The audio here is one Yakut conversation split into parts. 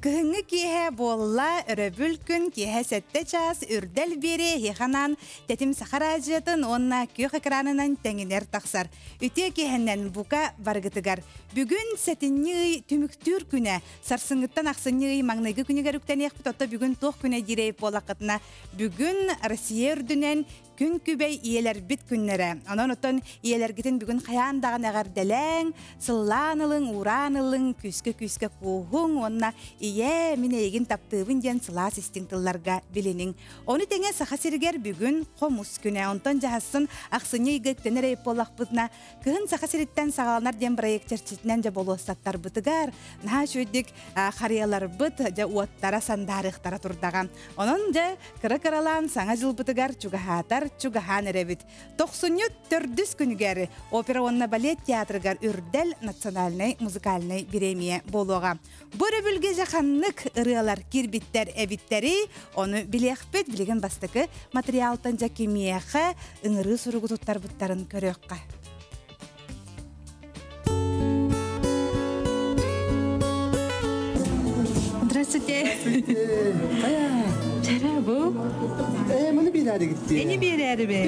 Кыһыҥҥы киэһэ буолла, өрөбүл күн киэһэ 7 чаас үрдэл биэри эһиэхэ Тэтим Саха радиотын уонна күөх экранынан тэҥинэр тахсар. Үтүө киэһэннэн бука барыгытыгар. Бүгүн сэтинньи ый түмүктүүр күнэ. Сарсыҥҥыттан ахсынньы ый маҥнайгы күнүгэр үктэниэхпит, отто бүгүн туох күнэ диирэй буоллаххытына, бүгүн Россия үрдүнэн Күн күбэй ийэлэрбит күннэрэ. Онон оттон ийэлэргитин бүгүн хайаан даҕаны эҕэрдэлээҥ, сыллаан ылыҥ, уураан ылыҥ, күүскэ-күүскэ кууһуҥ уонна ийээ, мин эйигин таптыыбын диэн сылаас истиҥ тылларга билиниҥ. Ону тэҥэ Саха сиригэр бүгүн хомус күнэ. Онтон дьаһассын ахсынньы ыйга үктэнэр эбит буоллахпытына, Кыһын Саха сириттэн саҕаланар диэн проект чэрчитинэн дьэ болуоссаттарбытыгар наһаа үчүгэйдик харыйаларбыт дьэ уоттара сандаарыахтара турдаҕа. Онон дьэ кыра-кыралаан саҥа дьылбытыгар чугаһаатар чугаһаан эрэбит. Тохсунньу төрдүс күнүгэр опера уонна балет театрыгар Үрдэл национальнай музыкальнай бириэмийэ буолуоҕа. Бу өрөбүлгэ дьэ ханнык ырыалар киирбиттэр эбиттэрий, ону билиэхпит. Билигин бастакы материалтан дьэ кимиэхэ ыҥырыы суругу туттарбыттарын көрүөххэ. Здравствуйте. Чара бу. Э, маны биэрээри гитти. Эни биэрээри бе.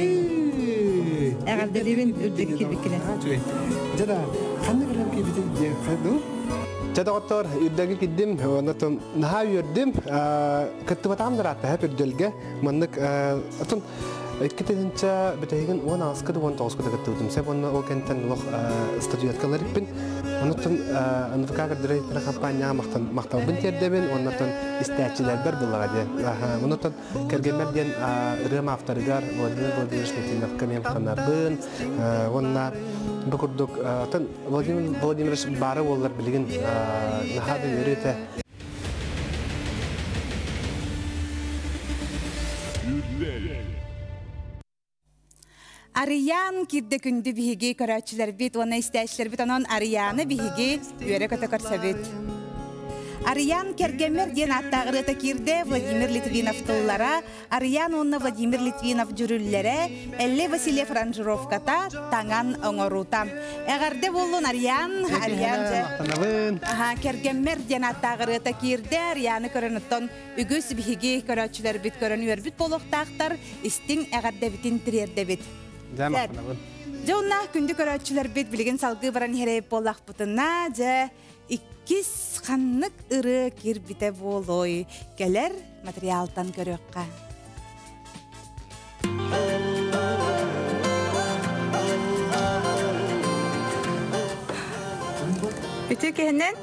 Эҕэрдэлиибин үрдүк кирбиккинэ. Жада, ханна кэлэн киирбитин диэн хайду? Чэ доҕоттоор, үрдэлгэ кирдим, оннотон наһаа үөрдүм. Кыттыбатаҕым да ыраатта үрдэлгэ. Маннык отон 2 тыһыынча бүтэһигин 18-ка да 19-ка да кыттыбытым. Сөп уонна ол кэнниттэн олох статуэткалар иппин. Оннотон НВК көрдөрөр компанияҕа махталбын тиэрдэбин, оннотон истээччилэрбэр буллаҕа диэн. Оннотон кэргэммэр диэн ырыам авторыгар Владимир Владимирович Литвиновка мен ханарбын. Уонна бу курдук Владимир Владимирович баара буоллар билигин наһаа да үөрүө этэ. Арыйаан киирдэ күндү биһиги көрөөччүлэрбит уонна истээччилэрбит онон Арыйааны биһиги үөрэ-көтө көрсөбүт. Арыйаан кэргэммэр диэн ааттаах ырыата киирдэ Владимир Литвинов тыллара, Арыйаан уонна Владимир Литвинов дьүрүллэрэ, Эллэй Васильев аранжировката, таҥан оҥоруута. Эҕэрдэ буоллун Арыйаан, Арыйаан дьэ. Аха, кэргэммэр диэн ааттаах ырыата киирдэ. Арыйааны көрөн оттон үгүс биһиги көрөөччүлэрбит көрөн үөрбүт буолуохтаахтар, истиҥ эҕэрдэбитин тириэрдэбит. Дьэ, махтанабын. Дьэ, уонна күндү көрөөччүлэрбит билигин салгыы баран иһэр буоллахпытына, дьэ, иккис ханнык ырыа киирбитэ буолуой? Кэлэр материалтан көрүөххэ. Үтүө киһинэн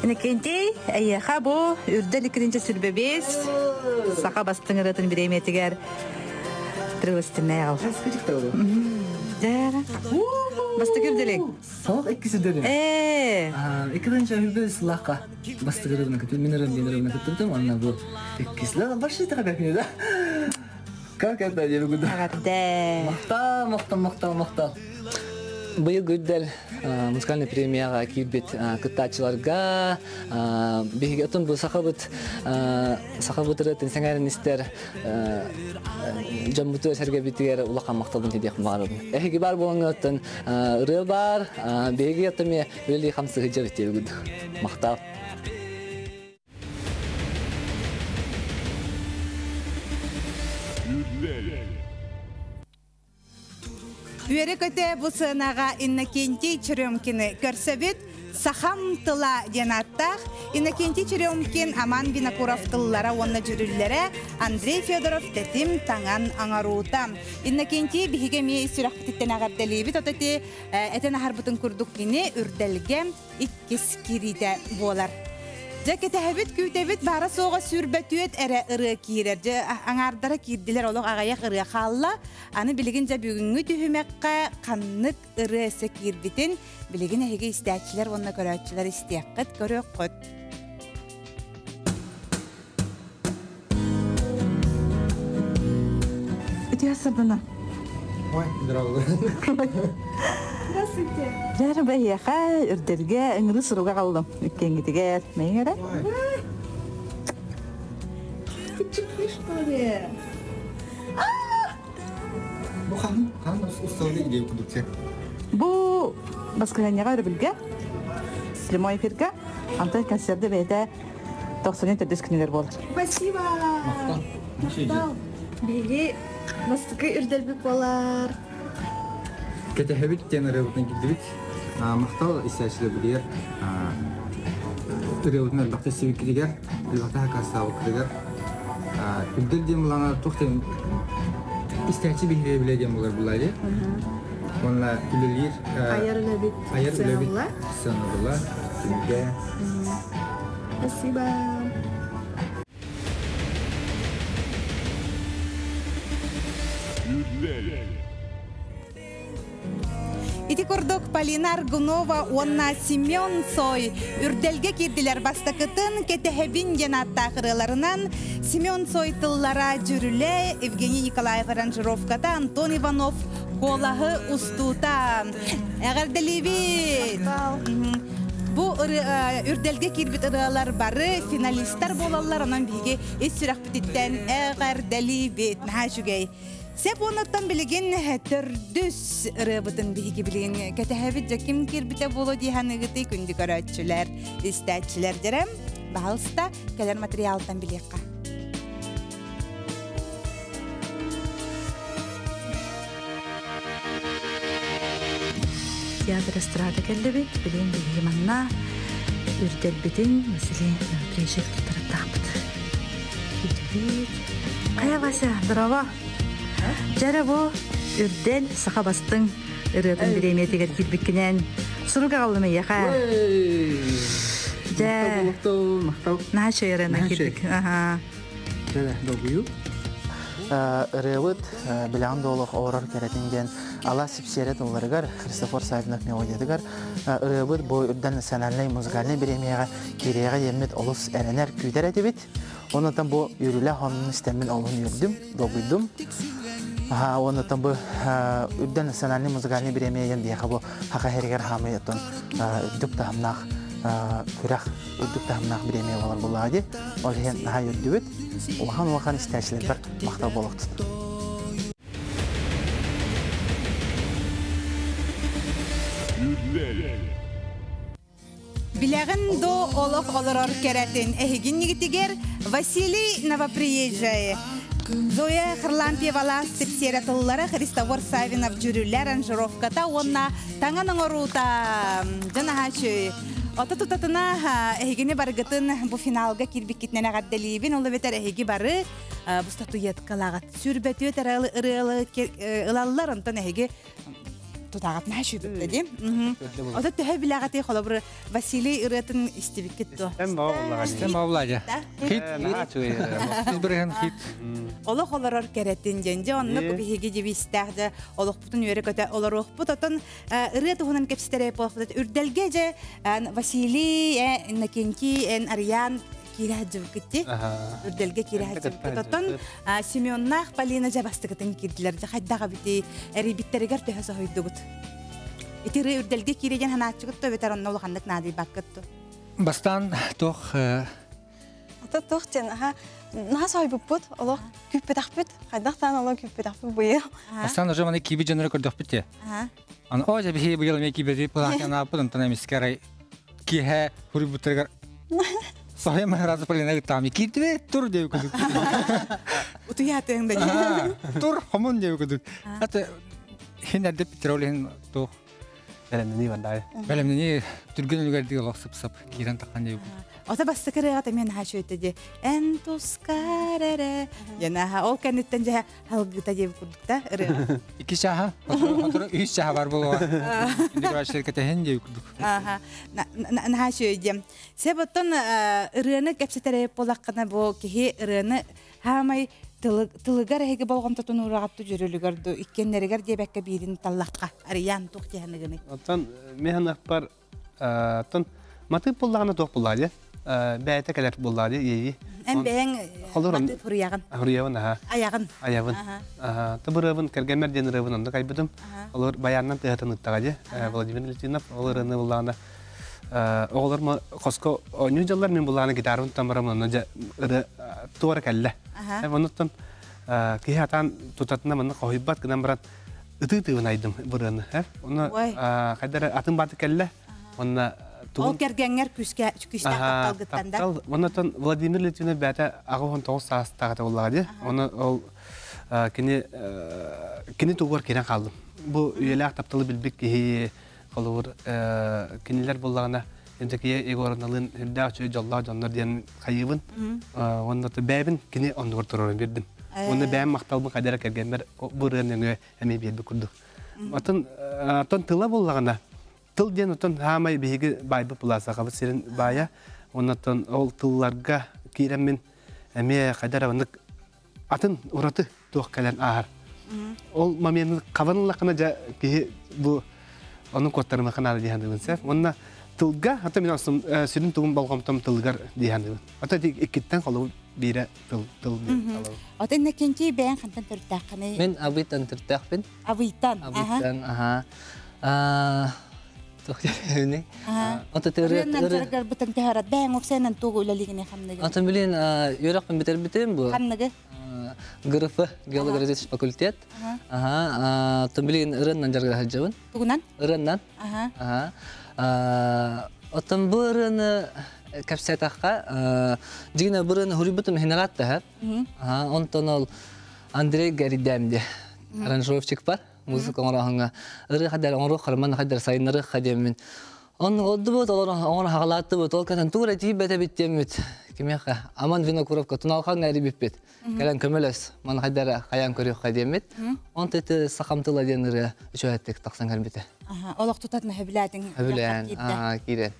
Иннокентий, эйиэхэ бу үрдэл иккитинчи сүрбэбиэс саха бастыҥ ырыатын бириэмийэтигэр пригласительный Бастакы үрдэлиҥ. Саҕах иккис үрдэлиҥ. Ээ. Иккитинчи үрдэл сыллаахха бастакы ырыабына кыттым, мин ырыам диэн ырыабына кыттыбытым, уонна бу иккис. Вообще такая да? Как это я буду? Эҕэрдэ. Махтал, махтал, махтал, махтал. Быйыл Үрдэл музыкальный премияҕа киирбит кыттааччыларга биһиги отон бу сахабыт сахабыт ырыатын сэҥээрэн истэр дьоммутугар сэргэбитигэр улахан махталбын тириэх баҕарабын. Эһиги бар буолаҥҥыттан ырыа бар, биһиги оттон үлэлии хамсыһы дьэбит диэбит. Махтал. Үөрэ-көтө бу сыанаҕа Иннокентий Черемкины көрсөбүт. Сахам тыла диэн ааттаах Иннокентий Черемкин, Аман Винокуров тыллара уонна дьүрүллэрэ, Андрей Федоров тэтим таҥан оҥоруута. Иннокентий биһиги эмиэ сүрэхпититтэн эҕэрдэлиибит. От ити этэн аһарбытын курдук кини үрдэлгэ иккис киириитэ буолар. Дьэ кэтэһэбит, күүтэбит, баара суоҕа сүүрбэ түөрт эрэ ырыа киирэр. Дьэ аҥаардара киирдилэр, олох аҕыйах ырыа хаалла. Аны билигин дьэ бүгүҥҥү түһүмэххэ ханнык ырыа өссө киирбитин билигин эһиги истээччилэр уонна көрөөччүлэр истиэххит, көрүөххүт. Үтүө сырдына. Ой, здравствуйте. Здравствуйте. Дьэ, бэйиэхэ үрдэлгэ ыҥырыы суруга аҕаллым. Иккиэҥҥитигэр. Мэйиҥ эрэ? Что ли? Бу хаһан хаһан усталды идея кудукча? Бу Баскыһыанньаҕа өрөбүлгэ, прямой эфиргэ, онтон концерды бэйэтэ 94 күнүгэр буолар. Спасибо! Махтал! Биһиги бастакы үрдэлбит буолар. Кэтэһэбит диэн ырыабытын кирдибит. Махтал истээччилэрбитигэр ырыабытын элбэхтэ истибиккитигэр, элбэхтэ хакаастаабыккытыгар. Үрдэл диэн булаана туох диэн истээччи биһирэбилэ диэн булар булаа дии. Уонна үлэлиир айар үлэбит айар үлэбит сыанабыла, түмүгэ. Спасибо. Ити курдук Полина Аргунова уонна Семен Цой үрдэлгэ киирдилэр бастакытын Кэтэһэбин диэн ааттаах ырыаларынан Семен Цой тыллара дьүрүлэ, Евгений Николаев аранжировката, Антон Иванов куолаһы устуута. Эҕэрдэлиибит! Бу үрдэлгэ киирбит ырыалар бары финалистар буолаллар, онон биһиги ис сүрэхпититтэн эҕэрдэлиибит. Наһаа үчүгэй. Сеп уонуттан билигин төрдүс ырыабытын биһиги билигин кэтэһэбит дьэ ким киирбитэ буолуо дии саныыгытый күндү көрөөччүлэр, истээччилэр дьэрэм. Баһалыста кэлэр материалтан билиэххэ. Театр эстрада кэллибит, билигин биһиги манна үрдэлбитин Василий Дмитриевич туттараттаахпыт. Киирдибит. Хайа, Вася, здорово! Дьэрэ бу үрдэл саха бастыҥ ырыатын бириэмийэтигэр киирбиккинэн сурук аҕаллым эйиэхэ. Дьэ, махтал. Наһаа үчүгэй ырыаны киирдик. Аха. Дьэ, долгуйуу. Ырыабыт билэҕин да олох оҕорор кэрэтин диэн Ала сипсиэрэ тылларыгар Христофор Саввинов мелодиятыгар ырыабыт бу үрдэн национальнай музыкальнай бириэмийэҕэ киириэҕэ диэммит олус эрэнэр күүтэр этибит. Оннуттан бу үөрүүлээх оннун истэммин олуһун үөрдүм, долгуйдум. Оннуттан бу үрдэн национальнай музыкальнай бириэмийэ диэн биһиэхэ бу Хаха иһэригэр хаамый оттон үрдүк таһымнаах күрэх үрдүк таһымнаах бириэмийэ буолар буоллаҕа дии. Ол иһин наһаа үөрдүбүт. Улахан-улахан истээччилэрбэр махтал буолуохтун. Билэҕин до олох олорор кэрэтин эһигин нигитигэр Василий Новоприезжай Зоя Харлампьевалаах сипсиэрэ тыллара Христофор Савинов дьүрүлэ аранжировката уонна таҥан оҥоруута дьон аһааччы Ото тутатына эһигини барыгытын бу финалга киирбиккитинэн эҕэрдэлиибин. Ол эбэтэр эһиги бары бу статуэткалааҕыт сүрбэтүөт ырыалы ылаллар, онтон эһиги тутаҕат наһаа үчүгэй дии. Ото төһө билэҕитий холобур Василий ырыатын истибиккит дуо? Истэн баҕа Хит. Наһаа үчүгэй. Хит. Олох олорор кэрэтин диэн дьэ оннук биһиги девизтээх дьэ олохпутун үөрэ-көтө олоруохпут отон ырыа туһунан кэпсэтэрэ буолбут үрдэлгэ дьэ Василий Иннокентий эн Арыйаан киирэ сылдьыбыккыт дии үрдэлгэ киирэ сылдьыбыккыт оттон Семеннаах Полина дьэ бастакытын киирдилэр дьэ хайдах эбитий эрийбиттэригэр төһө соһуйдугут ити ырыа үрдэлгэ киирэ диэн санааччыгыт то эбэтэр онно улаханнык наадыйбаккыт ту Бастаан туох Ата туох диэн аха наһаа соһуйбуппут олох күүппэтэхпит хайдах даҕаны олох күүппэтэхпит быйыл Бастаан уже маны кииби дьоннору көрдөхпүт те. Аны о дьэ биһи быйыл эмиэ киибэти пылаахтанааппыт онтон эмискэ арай киэһэ хуруйбуттарыгар соһуйа маһыраазы Полина ыттаами киирдибит тур диэбит курдук. Утуйаатыаҥ да Тур хомун диэбит курдук. Аты хин эрдэ петрол иһин туох Бэлэмнэнии бардаай. Бэлэмнэнии түргэн үлүгэрдик олох сып-сап киирэн таххан диэбит. Ото бастакы ырыаҕа эмиэ наһаа үчүгэй дии. Эн тускар эрэ. Дьэ ол кэнниттэн дьэ халгыта диэбит курдук да ырыа. Икки чааһа, сотору үс чааһа бар буолуоҕа. Индиграция кэтэһин диэбит курдук. Аха. Наһаа үчүгэй диэм. Сеп оттон ырыаны кэпсэтэр буоллаххына бу киһи ырыаны хаамай тылыгар эһиги болҕомтотун уураҕатту дьүрүлүгэр ду иккиэннэригэр диэбэккэ биирин таллахха арыйаан туох диэханыгыный? Оттон мен ханахпар оттон матыып буллаҕына туох буллаа дии бэйэтэ кэлэр буллаа дии иэйии. Эн бэйэҥ матыып хуруйаҕын. Хуруйабын аха. Айаҕын. Айабын. Тыбырыабын кэргэммэр диэн ырыабын оннук айбытым. Олор баянынан тыаһатын ыттаҕа дии. Владимир Литвинов ол ырыаны буллаҕына оҕолор хоско оонньуу дьаллар мин буллаҕына гитарабын тутан барамын онно дьэ ырыа туора кэллэ. Оннуттан киһи атаан тутатына манна хоһуйбат гынан баран. Ытыы-тыыбын айдым бырыаны. Онно хайдара атын баты кэллэ. Онно Ол кэргэҥҥэр күүскэ күүстээх тапталгыттан да. Таптал. Оннотон Владимир Литвинов бэйэтэ 89 саастаах этэ буоллаҕа дии. Оны ол кини кини тугугар киирэн хааллым. Бу үйэлээх тапталы билбит киһи холобур кинилэр буоллаҕына Евдокия Егоровналыын үрдээх үчүгэй дьоллоох дьоннор диэн хайыыбын. Уонна бэйэбин кини оннугар туруоран биэрдим. Уонна бэйэм махталбын хайда эрэ кэргэммэр бу ырыа нөҥүө эмиэ биэрбит курдук. Атын оттон тыла буоллаҕына тыл диэн оттон хаамай биһиги баайбыт була сахабыт сирин баайа. Оннотон ол тылларга киирэммин эмиэ хайда эрэ маннык атын ураты туох кэлэн ааһар. Ол моменты хабан ыллаххына дьэ киһи бу ону куоттарымаха наада дии саныыбын сөп. Уонна тылга, ата мин сүрүн тугум болҕомтом тылыгар дии саныыбын. Ата иккиттэн холобур биирэ тыл тыл диэн талабын. Ото иннокентий бэйэҥ хантан төрүттээххиний? Мин Абыйтан төрүттээхпин. Абыйтан. Абыйтан, аха. Туох диэбиний? Ото Ырыаннан дьарыгырбытын төһөрөт бэйэҥ уопсайынан тугу үлэлиигиний хамныгы? Ото билин үөрэхпин бүтэрбитим бу. Ханныгы? ГРФ, геологоразведочный факультет. Аха, оттон билигин ырыаннан дьарыгыра сылдьабын. Тугунан? Ырыаннан. Аха. Оттон бу ырыаны кэпсээтэххэ, дьигинэ бу ырыаны хуруйбутум иһинэраат да Аха, онтон ол Андрей Гаридем диye аранжировщик бар. Музыка оҥороһуҥҥа ырыа хаддар оҥоруох харман хаддар сайыннарыах диэммин. Онно олдубут, олор оҥор хаҕалааттыбыт, ол кэтэн тугу эрэ тиийбэт эбит диэммит. Кимиэхэ Аман Винокуровка туналхаҥҥа эрийбиппит. Кэлэн көмөлөс, маны хайдара хайаан көрүөххэ диэммит. Онто ити сахам тыла диэн ырыа үчүгэйдик тахсан кэлбитэ. Олох тутатына хөбүлээтиҥ. Хөбүлээн, киирэн.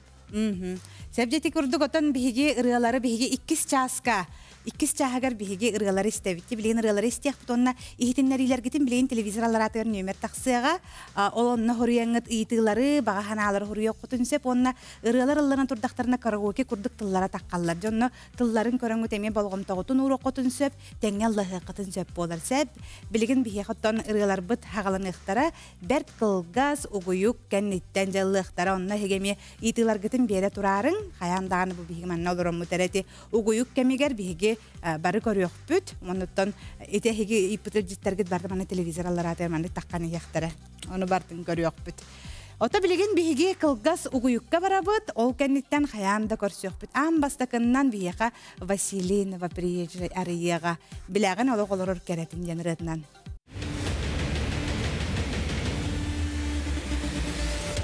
Сэбдьити курдук отон биһиги ырыалары биһиги иккис чааска иккис чааһыгар биһиги ырыалары истэбит. Билигин ырыалары истиэхпит уонна иһитиннэриилэргитин билигин телевизор аллараатыгар нүөмэр тахсыаҕа. Ол онно хоруйаҥҥыт ыйытыылары, баҕа санаалары хоруйуоххутун сөп уонна ырыалар ылланан турдахтарына караоке курдук тыллара таххаллар. Дьонно тылларын көрөҥҥүт эмиэ болҕомтоҕутун ууруоххутун сөп, тэҥҥэ ыллаһыаххытын сөп буолар. Сөп. Билигин биһиэхэ оттон ырыаларбыт хаҕаланыахтара. Бэрт кылгас, угуйук кэнниттэн дьаллыахтара. Онно эһиги эмиэ ыйытыыларгытын биэрэ тураарыҥ. Хайаан даҕаны бу биһиги манна олороммут эрэ ити угуйук кэмигэр биһиги бары көрүөхпүт. Оннуттан ити эһиги ыйыппыт илдьиттэргит барда манна телевизор аллараатыгар маннык таххан иһиэхтэрэ. Ону бартын көрүөхпүт. Ото билигин биһиги кылгас угуйукка барабыт, ол кэнниттэн хайаан да көрсүөхпүт. Аан бастакыннан биһиэхэ Василий Новоприезжий арыйыаҕа билэҕин олох олорор кэрэтин диэн ырыатынан.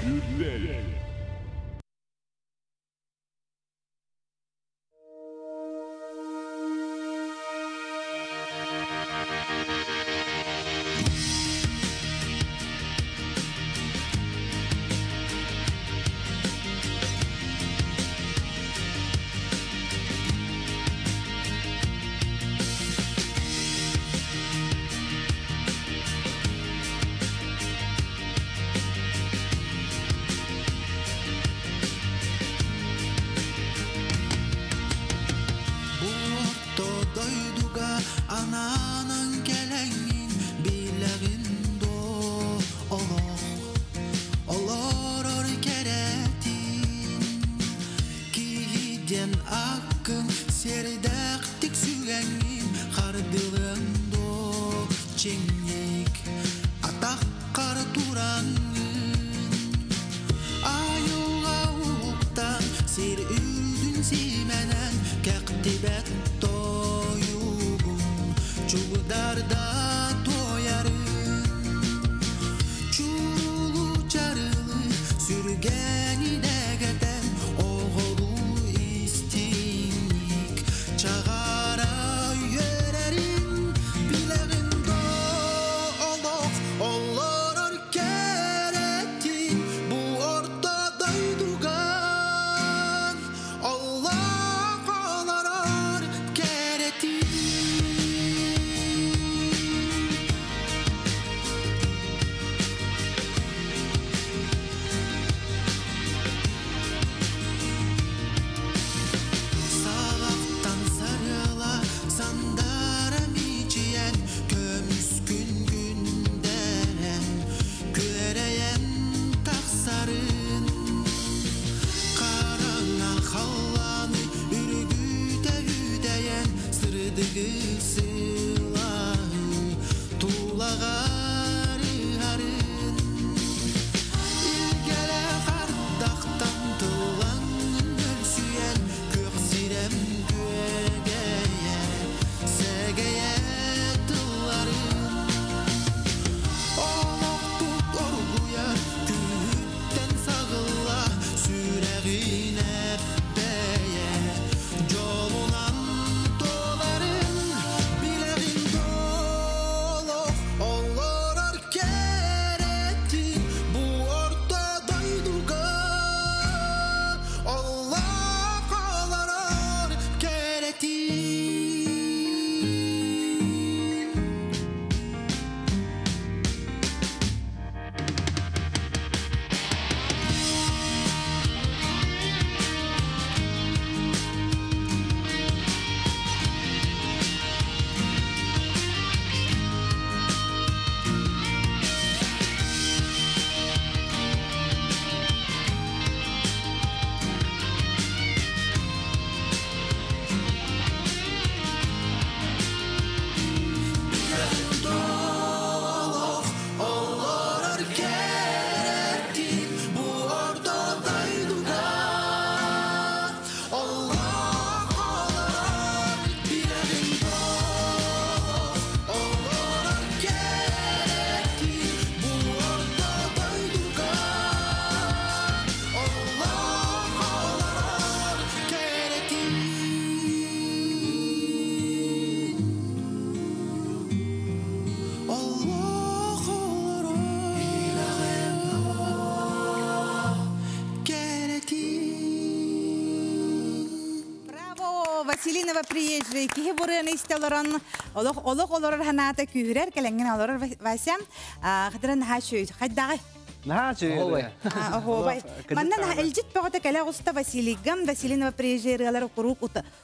Үрдэл. Бу орто дойдуга анаанан кэлэҥҥин билэҕин дуо олох олорор кэрэтин киһи диэн аккын сиэрдээхтик сүгэҥҥин хардылыаҥ дуо чиҥник атаххар тураҥҥын айылҕа уһуктан сир үрдүн симэнэн кэхтибэт тойугун чугударда туойарын чулуу чарылы сүргэни дэгэтэн оҕолуу истиҥник чаҕара үөрэрин билэҕин доо олох олорор кэрэтин бу орто дойдуга олох олорор кэрэтин. Василий Новоприезжий киһи бурыаны истэ олорон олох олох олорор ханаата күүһүрэр кэлэҥҥин олорор Вася хатыран наһаа үчүгэй хайдаҕай? Наһаа үчүгэй. Оһуобай. Манна элдьит бөҕөтө кэлэ оҕуста Василийгам Василий Новоприезжий ырыалар куруук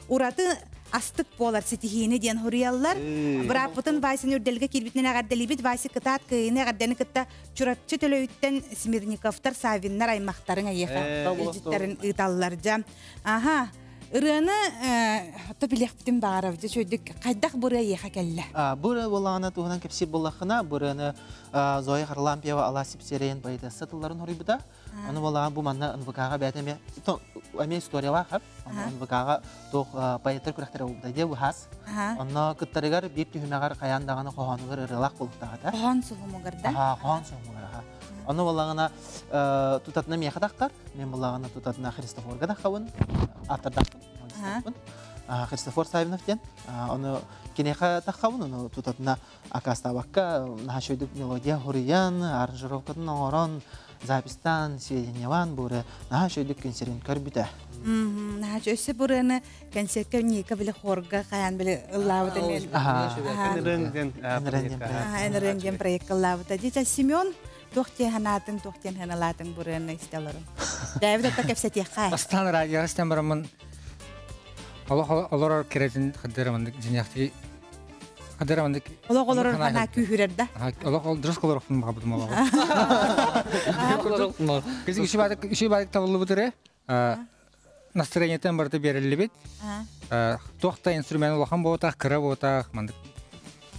ураты астык буолар ситиһиини диэн хуруйаллар. Бырааппытын Васяны үрдэлгэ киирбитинэн эҕэрдэлиибит. Вася кытаат кыайыыны эҕэрдэни кытта Чурапчы Төлөйүттэн Смирниковтар Савиннар аймахтарын эйиэхэ илдьиттэрин ыыталлар дьа. Аха. Ырыаны то билиэхпитин баҕарабыт. Дьэ чөйдүк хайдах бу ырыа эйиэхэ кэллэ? Бу ырыа буоллаҕына туһунан кэпсиир буоллаххына, бу ырыаны Зоя Харлампьева Алаас Сипсиэрэйин поэтесса тылларын хоруйбута. Ону буоллаҕа бу манна НВК-ҕа бэйэтэ эмиэ эмиэ историялаах хап. НВК-ҕа туох поэттар күрэхтэрэ буолбута дии быһаас. Онно кыттарыгар биир түһүмэҕэр хайаан даҕаны хоһоонугар ырыалаах буолуохтаах этэ. Хоһоон суһумугар да? Хоһоон суһумугар аха. Ону буоллаҕына тутатына миэхэ таххар, мен буоллаҕына тутатына Христофорга таххабын, автордаахпын, Христофор Савинов диэн. Ону киниэхэ таххабын, ону тутатына акаастаабакка наһаа үчүгэйдик мелодия хуруйан, аранжировкатын оҥорон, запистаан, сведениялаан буурэ наһаа үчүгэйдик күн сирин көрбүтэ. Наһаа өссө бурыаны кэнсиэккэ Ника били хорга хайаан били ыллаабыт эмиэ. Энырын диэн проект ыллаабыта. Дитя Семен туох диэн санаатын, туох диэн ханалаатын бурыаны истэ олорун. Дэбит отто кэпсэтиэххэ. Бастаан радиоҕа истэн бараммын олох олорор кэрэтин хаддырамандык дьиҥнээхтии хаддырамандык Олох олорор ханаа күүһүрэр да. Олох ол дұрыс олорохпун баҕабытым олоҕу. Киси үчү баатык табыллыбыт эрэ настроениетен барыта бериллибит. Туох да инструмент улахан буотах, кыра буотах, мандык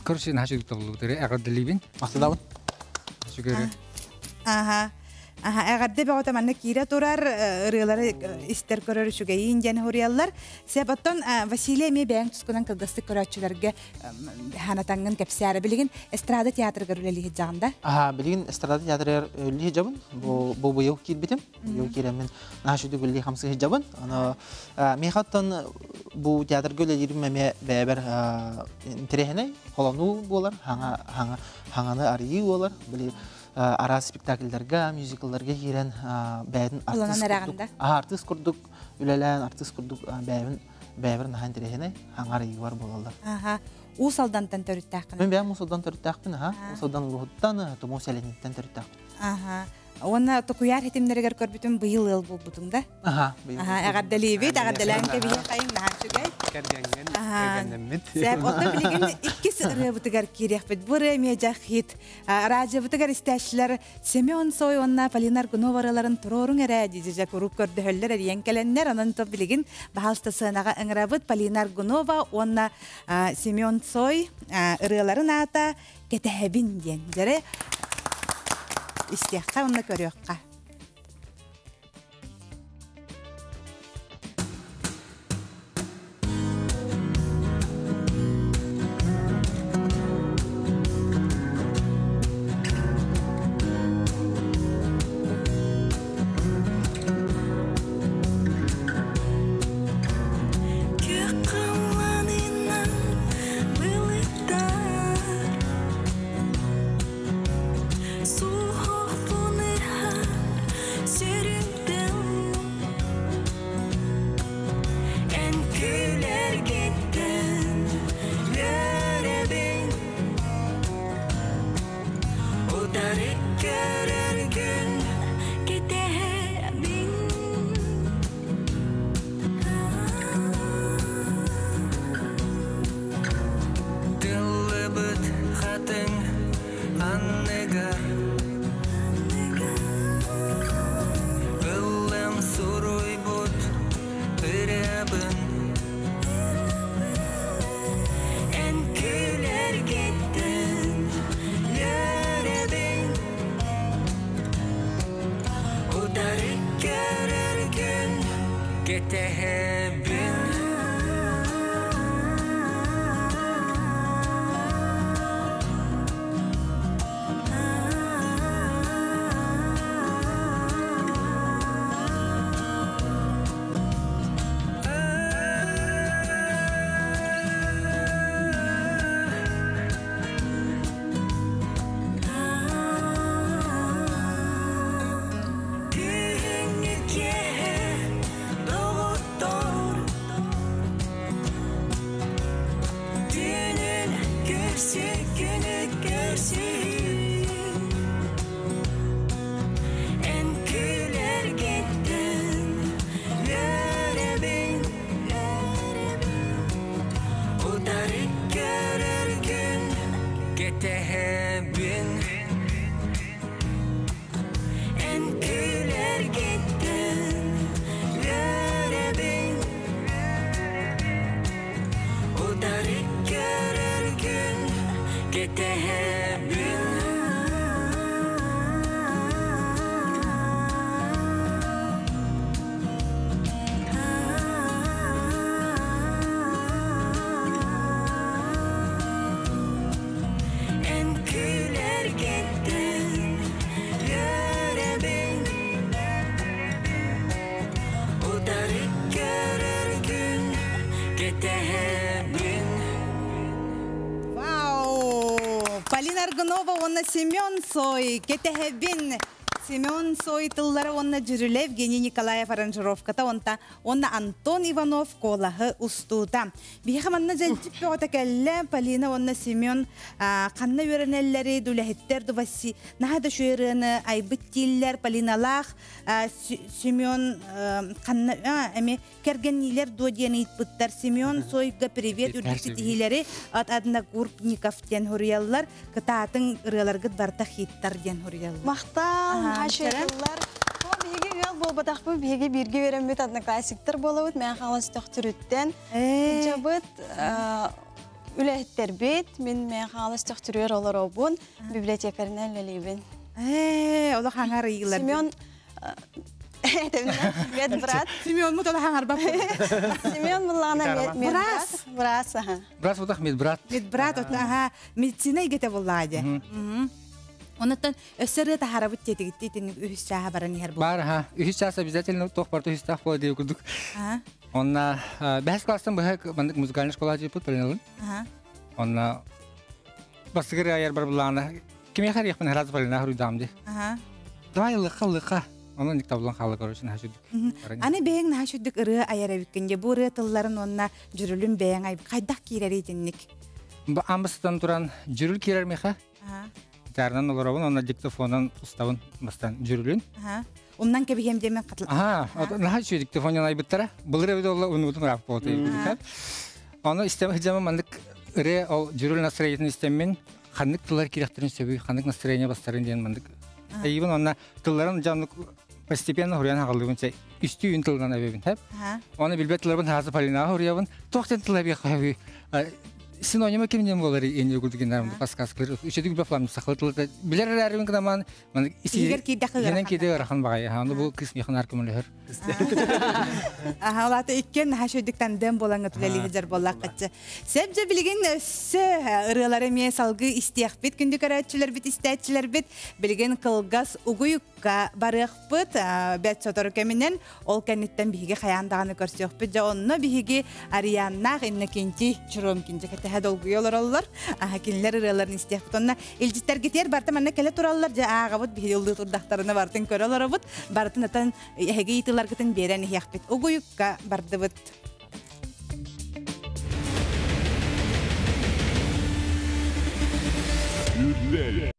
короче наһаа үчүгэй табыллыбыт эрэ эҕэрдэлиибин. Махтанабын. Үчүгэй. Аха. Аха, эҕэрдэ бөҕөтө манна киирэ турар, ырыалары истэр көрөр үчүгэйин диэн хуруйаллар. Сеп оттон Василий эмиэ бэйэҥ тускунан кылгастык көрөөччүлэргэ ханатаҥҥын кэпсээрэ. Билигин эстрада театрыгар үлэлии сылдьаҕын да? Аха, билигин эстрада театрыгар үлэлии сылдьабын. Бу бу быйыл киирбитим. Быйыл киирэммин наһаа үчүгэй үлэлии хамсыы сылдьабын. Аны миэхэ оттон бу театрга үлэлиирим эмиэ бэйэбэр интэриэһинэй, холонуу буолар, хаҥа хаҥа хаҥаны арыйыы буолар. Били араас спектакльдарга, мюзиклларга киирэн бэйэтин артыыс курдук, артыыс курдук үлэлээн, артыыс курдук бэйэбин бэйэбэр наһаа интэриэһинэй, хаҥар ыйыылар буолаллар. Аха. Уус Алдантан төрүттээххин? Мин бэйэм Уус Алдан төрүттээхпин, аха. Уус Алдан улууһуттан, Тумуу сэлиэнньиттэн төрүттээхпин. Аха. Уонна Токуйаар хитимнэригэр көрбүтүм быйыл ыал буолбутуҥ да? Аха, быйыл. Аха, эҕэрдэлиибит, эҕэрдэлээн кэбиһиэххэйиҥ, наһаа үчүгэй. Кэргэҥҥин, кэргэннэммит. Сээп, оттон билигин иккис ырыабытыгар киириэхпит. Бу ырыа эмиэ дьэ хит. Радиобытыгар истээччилэр Семен Цой уонна Полина Аргунова ырыаларын туруоруҥ эрэ дии куруук көрдөһөллөр эрийэн кэлэннэр. Онон то билигин баһаалыста сыанаҕа ыҥырабыт Полина Аргунова уонна Семен Цой ырыаларын аата Кэтэһэбин диэн. Дьэрэ истиэххэ уонна көрүөххэ. Күөх халлаанынан былыттар Суһуохпун ыһар сүрүнтэн Эн күлэргиттэн үөрэбин Утары көрөргүн кэтэһэбин Тыллыбыт хатыҥ анныгар Ыллым суруйбут ырыабын Эн күлэргиттэн үөрэбин Утары көрөргүн кэтэһэбин Күһүҥҥү киэһэ доҕоттор Полина Аргунова уонна Семен Цой Кэтэһэбин. Семен Цой тыллара уонна дьүрүлэ Евгений Николаев аранжировката онта уонна Антон Иванов куолаһы устуута. Биһиэхэ манна дьэлдьит бөҕөтө кэллэ. Полина уонна Семен ханна үөрэнэллэри, үлэһиттэр Дубаси наһаа да үчүгэй ырыаны айбыт дииллэр. Полиналаах Семен ханна эми кэргэнниилэр дуо диэн ыйыппыттар. Семен Цойга привет үрдүк ситиһиилэри от одногруппников диэн хуруйаллар. Кытаатыҥ ырыаларгыт барыта хиттар диэн хуруйаллар. Махтал, хашырыллар. Биһиги ыал буолбатахпыт, биһиги бииргэ үөрэммит одноклассниктар буолабыт. Мэн хаалас төхтүрүттэн. Жабыт үлэһиттербит, мин мэн хаалас төхтүрүөр олоробун, библиотекарынан үлэлиибин. Олох аңар ыйылар. Семен медбрат. Семен мут олох аңарбап. Семен буллаана медбрат. Брас, аха. Брас бутах медбрат. Медбрат, аха, медицина игете буллаа Онуттан өссө таһарабыт тетигитти тинник үһүс чааһа баран иһэр бу. Бар, ха. Үһүс чаас обязательно тох барты үһүс таах буола диye курдук. Онна бэһис класстан быһа мандык музыкальный школа жиппут Полиналын. Онна бастыгыр аяр бар булаана. Кимиэхэ харыйахпын харазы Полина харуйдаам ди. Давай лыка лыка. Онон ник таблан хаалы короче наһаа сүрдүк. Аны бэйэҥ наһаа сүрдүк ырыа айар эбиккин дьэ бу ырыа тылларын уонна дьүрүлүн бэйэҥ ай хайдах киирэрий итинник? Амбыстан туран дьүрүл киирэр миэхэ. Гитаранан олоробун, онно диктофонун устабын бастан дьүрүлүн. Умнан кэбиһиэм диэмэн хатыл. Аха, наһаа үчүгэй диктофонун айбыттара. Былыр эбит олла унуутум ыраах буолта. Ону истэм хыдьама маннык ырыа ол дьүрүл настроениетын истэммин ханнык тыллар кирэхтэрин сөбүй, ханнык настроение бастарын диэн маннык Эйибин онна тылларын дьоннук постепенно хуруйан хагаллыбын чай үстүү үн тылынан эбэбин хэп. Оны билбет тылларбын хаазы Полинаға хуруябын. Туох тен тылла би хаби синонима кимнен болар эни өгүлдүген подсказкалар үчөдүк бафлам сахалы тылы билер эрэрибин кынаман Игер кийдэх Енен кийде ырахан багай аны бу кыс мехын аркымылыхыр. Аха, олата иккен наһаа шөйдүк тандем болаңы түлелиһи боллаққытчы. Сәбже билигин өссө ырыалары ме салгы истиэхпит күндү көрөөччүлэр бит истээччилэр бит билигин кылгас угуйукка барыахпыт бэт сотору кэминэн ол кэнниттэн биһиги хайаан даҕаны көрсүөхпүт дьэ онно биһиги Арианнаах Иннокентий Чуромкинча кэтэһэ долгуйа олороллор. Аха, кинилэр ырыаларын истиэхпит. Онно илдьиттэргитиэр барта манна кэлэ тураллар дьэ ааҕабыт биһиги ыллыы турдахтарына бартын көрө олоробут. Барытын атан эһиги ыйытыыларгытын биэрэн иһиэхпит. Угуйукка бардыбыт. Үрдэл.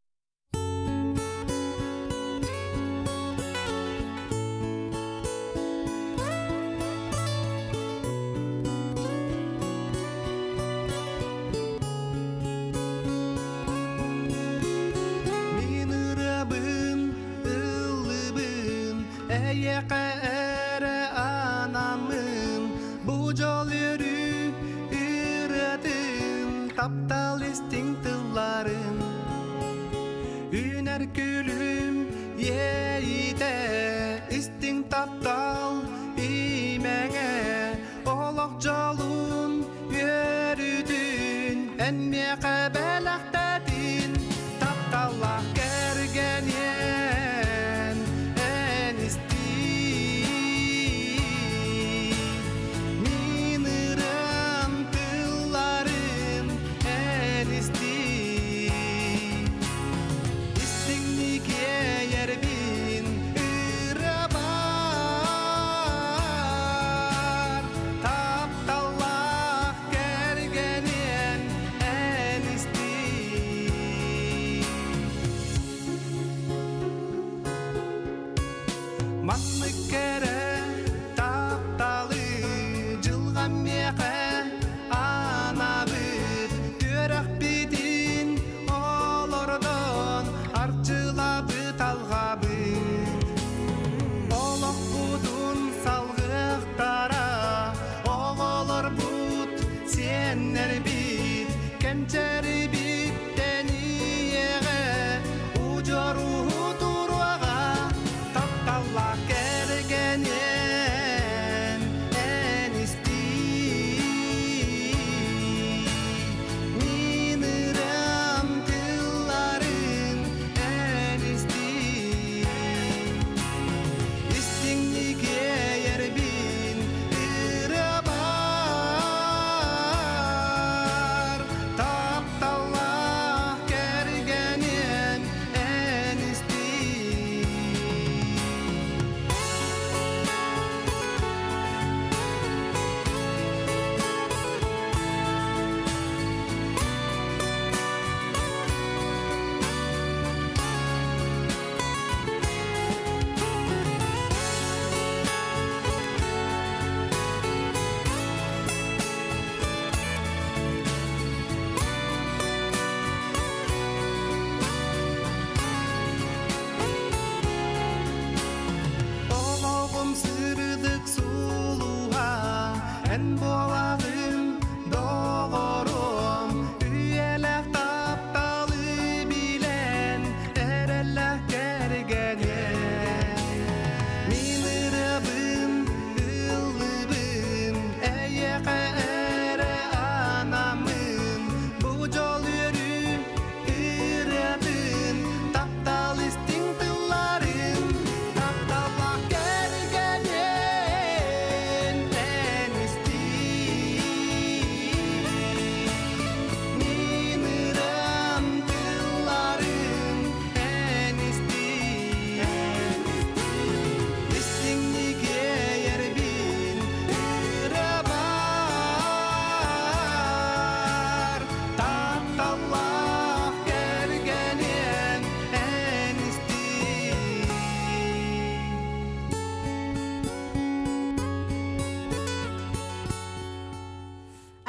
Мин ырыабын, ыллыбын, эйиэхэ эрэ анаммын, бу дьол үөрүү ырыатын, таптал истиҥ тылларын. Үүнэр күлүм иэйитэ, истиҥ таптал имэҥэ, олох дьолун үөрүүтүн, эн миэхэ бэлэхтэтин, тапталлаах кэргэниэн, эн истиий. Мин ырыам тылларын эн истиий. Истиҥник иэйэрбин ырыабар, тапталлаах кэргэниэн эн истиий. Маннык кэрэ тапталы дьылҕа миэхэ анаабыт, түөрэхпитин олордон арчылабыт алҕабыт. Олохпутун салгыахтара оҕолорбут, сиэннэрбит, кэнчэрибит тэниэҕэ, удьоруһу туруоҕа, тапталлаах кэргэниэн. Эн буолаҕын доҕорум, үйэлээх тапталы билэн, эрэллээх кэргэним. Мин ырыабын ыллыыбын, эйиэхэ эрэ анаммын. Бу дьол үөрүү ырыатын, таптал истиҥ тылларын, тапталлаах кэргэним эн истиий. Мин ырыам тылларын эн истиий. Истиҥник иэйэрбин ырыабар, тапталлаах кэргэним эн истиий.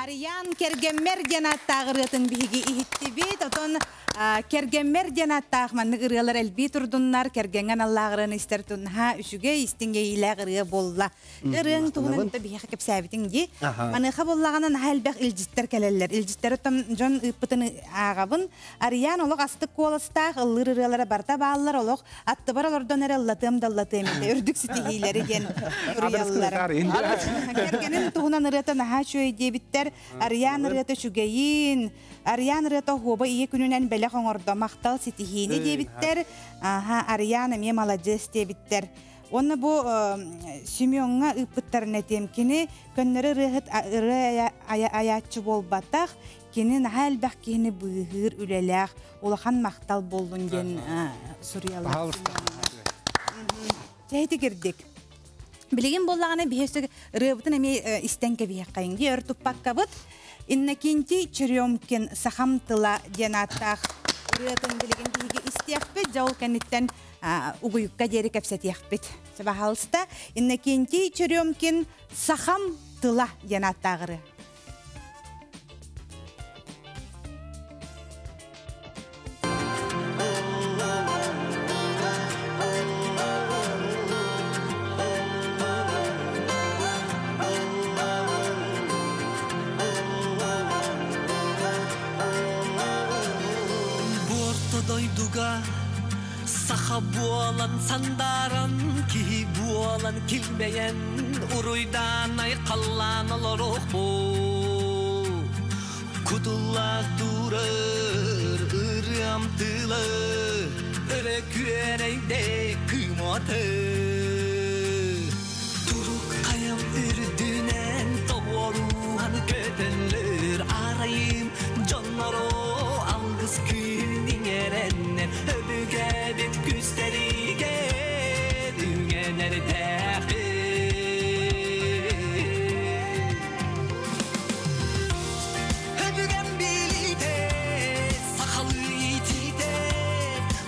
Арыйаан кэргэммэр диэн ааттаах ырыатын биһиги иһиттибит. Отон кэргэммэр диэн ааттаах маннык ырыалар элбии турдуннар, кэргэҥҥэ аналлаах ырыаны истэр туннаха үчүгэй истиҥ иэйиилээх ырыа буолла. Ырыаҥ туһунан биһиэхэ кэпсээбитиҥ дии. Маныаха буоллаҕына наһаа элбэх илдьиттэр кэлэллэр. Илдьиттэр оттон дьон ыыппытын ааҕабын. Арыйаан олох астык куоластаах, ыллыыр ырыалара барыта бааллар, олох аттыбар олордон эрэ ыллатыам да ыллатыам этэ. Үрдүк ситиһиилэри диэн суруйаллар. Кэргэнин туһунан ырыата наһаа үчүгэй диэбиттэр. Арыйаан ырыата үчүгэйин, Арыйаан ырыата оһуоба ийэ күнүнэн бэлэх оҥордо, махтал ситиһиини диэбиттэр. Аха, Арыйаан эмиэ маладьыас диэбиттэр. Уонна бу Семеҥҥа ыыппыттарын этиэм. Кини көннөрү ырыаһыт ырыа айааччы буолбатах, кини наһаа элбэх киһини быыһыыр үлэлээх, улахан махтал буоллун диэн суруйаллар. Чэйти кирдик. Билигин буоллаҕына биһиэсик ырыабытын эмиэ истэн кэбиһиэххэйиҥ дии өр туппаккабыт. Иннокентий Черемкин «Сахам тыла» диэн ааттаах ырыатын билигин биһиги истиэхпит, дьэ ол кэнниттэн угуйукка диэри кэпсэтиэхпит. Пожалуйста, Иннокентий Черемкин «Сахам тыла» диэн ааттаах ырыа. Буорто дойдуга саха буолан сандааран, киһи буолан килбэйэн, уруйдаан айхаллаан олоруохпут. Кутуллаах турар ырыам тыла, өрө күөрэйдэ кыыматы. Турук хайам үрдүнэн тоҕуоруһан көтөллөр арайым дьонноро алгыс күүһүн иҥэрэннэр өбүгэбит күүстэригэр үҥэнэрдээхпит. Өбүгэм билиитэ, сахалыы иитиитэ,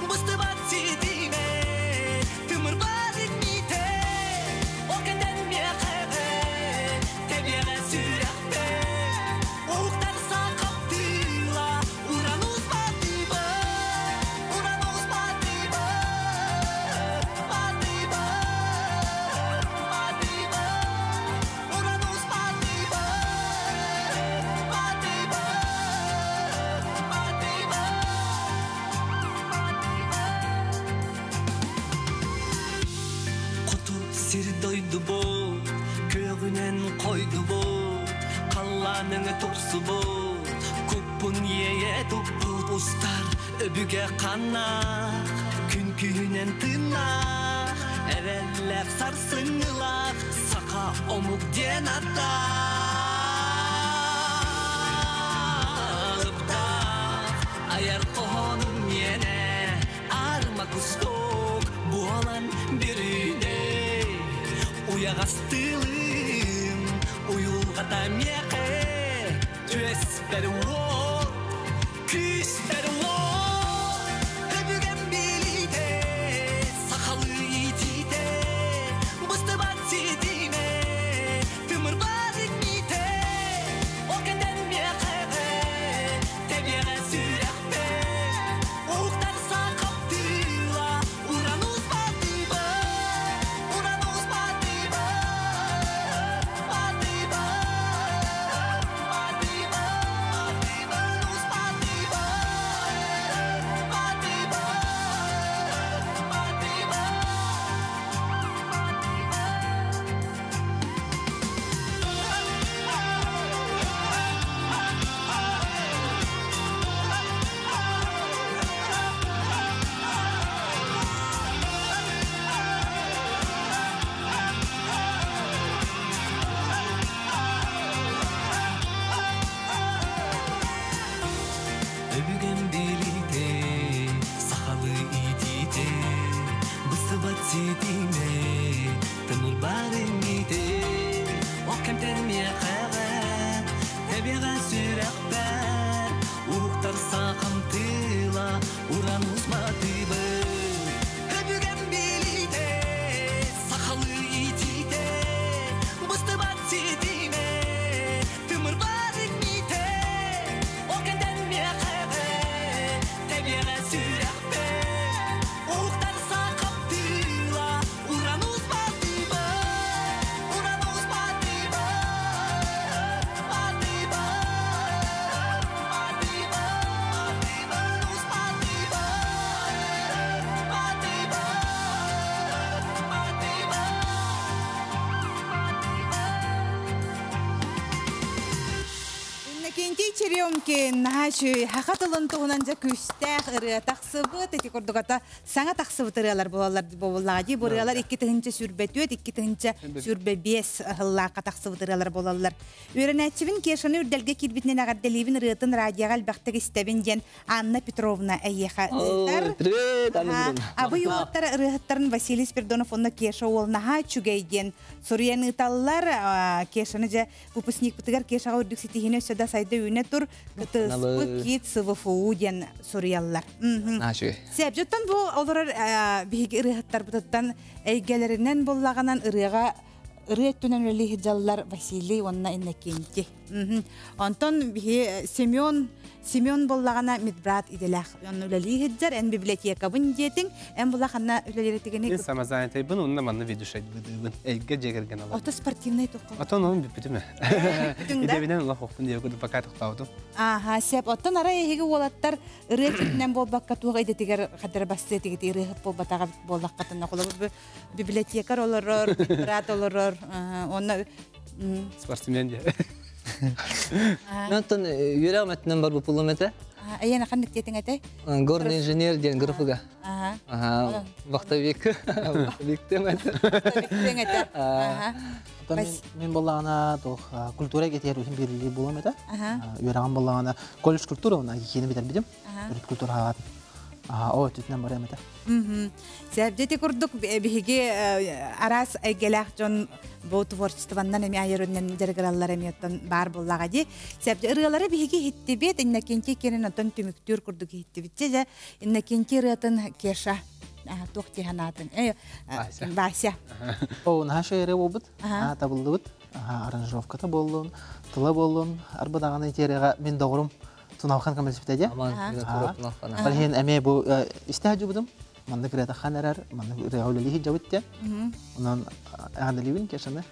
быстыбат ситимэ, тымырбат иҥмитэ, ол кэнтэн миэхэҕэ, тэбиэҕэ сүрэхпэр, уһуктар сахам тыла, Уранус батыба, Уранус батыба, батыба, батыба, Уранус батыба, батыба, батыба, батыба. Хоту сир дойдубут, күөҕүнэн хойдубут, халлааныҥы тупсубут, куппун иэйэ туппут устар өбүгэ ханнаах, күн күһүнэн тыыннаах, эрэллээх сарсыҥҥылаах, саха омук диэн аттаах, айар хоһоонум миэнэ, аарыма кустук буолан бүрүүнэ, уйаҕас тыылым, уйулҕата миэхэ, түөспэр уот, күүспэр уот, өбүгэм билиитэ, сахалыы иитиитэ, быстыбат ситимэ, тымырбат иҥмитэ, ол кэнтэн миэхэҕэ, тэбиэҕэ сүрэхпэр, уһуктар сахам тыла, Уранус батыба, Уранус батыба, батыба, Черемкин наһаа хаха тылын туһунан дьэ күүстээх ырыа тахсыбыт, ити курдугата саҥа тахсыбыт ырыалар буолаллар буоллаҕа дии. Бу ырыалар 2024, 2025 ыһыллаахха тахсыбыт ырыалар буолаллар. Үөрэнээччибин Кешаны үрдэлгэ киирбитинэн эҕэрдэлиибин, ырыатын радиоҕа элбэхтик истэбин диэн Анна Петровна эйиэхэ ыытар. Привет, Анна Петровна. Абый уолаттара ырыаһыттарын Василий Спиридонов уонна Кеша уол наһаа үчүгэй диэн суруйан ыыталлар. Кешаны дьэ выпускникпытыгар Кешаҕа үрдүк ситиһиини өссө да сайда үүнэ тур, кытыспы кит СВФУ диэн суруйаллар. Сеп, жоттон бу олорор биһиги ырыаһыттарбытыттан эйгэлэринэн буллаҕынан ырыаҕа ырыа өттүнэн үлэлии сылдьаллар Василий уонна Иннокентий. Онтон биһи Семен Семен боллаҕына медбрат иделэх онно үлэлии сылдьар, эн библиотекабын диэтиҥ, эн булаханна үлэлиретигини. Мен самозанятыйбын, онно манна ведущайдыбын. Эйгэ жегерген алар. Ото спортивный тухха. Отон onun бүппүтүм. Идэбинен улах охпун диye куду пока тоқтаудым. Аха, сеп. Оттон ара эһиги уолаттар ырыа читинен болбакка туох идетигер хадыр бассы тигити ырыа болбатага боллаккатын холобур библиотекар олорор, медбрат олорор, онно спортсмен де. Онтон үөрэ мәтінен бар бупулум эте. Айана ханнык диэтиң этэй? Горный инженер диэн графыга. Ага. Вахтовик. Вахтовик тем это. Вахтовик эте. Ага. Мен боллағына тох культура кетер үхин берили болам эте. Үөраган боллағына колледж культура она кийини битер бидим. Өрүт культура хаат. О, түтүнөн барам эте. Сәбдети курдук биһиги арас эйгелээх дьон бу творчествоннан эми айырыннан жаргыраллар эми оттон бар буллаға ди. Сәбде ырыалары биһиги хиттибит, Иннокентий керен оттон түмүктүүр курдук хиттибит. Же Иннокентий ырыатын Кеша туох тиһанаатын. Вася. О, наша эрэ болбут. Табылдыбыт. Аранжировката боллун, тыла боллун, арбадаганы терега мен догорум Туналхан камелсипте. Балхин эме бу истә жубудум. Манны кирәтә хан әрәр, манны рәүләли жабытты. Онан агандалибин кешаны.